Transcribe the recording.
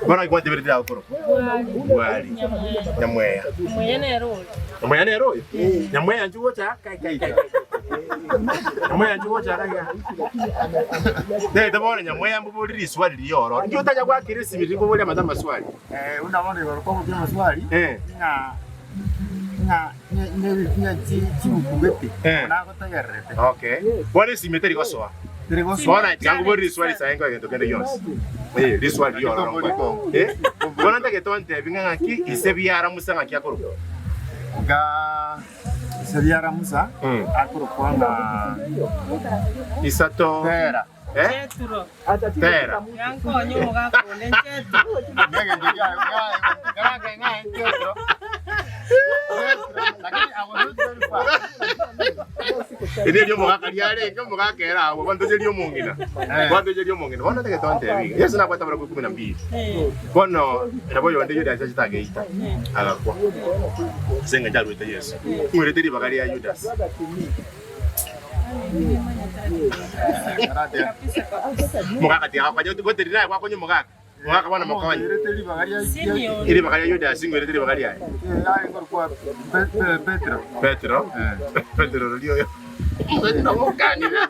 Bono gwanteberetie agokorokwa Bwari Nyamweya. Nyamweya nere oyo? Nyamweya inchuo gocha aa kai kai kai. Nyamweya inchuo gocha aa iga. Tete bono Nyamweya mboborie riswali riria ororo. Inki otanya goakera esimi rinkoboria amate amaswali? Eh, buna bono igoro kobokia amaswali Eh. ng'a ng'a ng'a chibuku gete Eh. nagotegererete Okay. Bono esimi teri gosoa. teri gosoa Bono tiga nkoborie riswali saye nkoe gento kende gionsi. Eh, riswali riria ororo nkoe. Eh, bono ntagete ontebi ng'a ng'aki ise biara Musa ng'aki akorokwa? Nga ise biara Musa Mm. akorokwa ng'a Isato. Tera. Eh? Tera. Eri erio omogaka riarenge, omogaka ere agwo, gwantoche ria omong'ina. Gwantoche ria omong'ina. Bono ntagete ontebi iga, Yeso nabwate abarokwa ikomi na mbili. Bono nabo oyonde Yudasi achete ageita, agakwa, ase engencho aruete Yeso. Ng'werete ribaga ria Yudasi. Mogaka tiga gokonya, goteri naye gwakonya omogaka. Mogaka bono mokonye. Ribaga ria Yudasi ng'werete ribaga riaye. Petero. Petero roria oyo. Petero omokanire.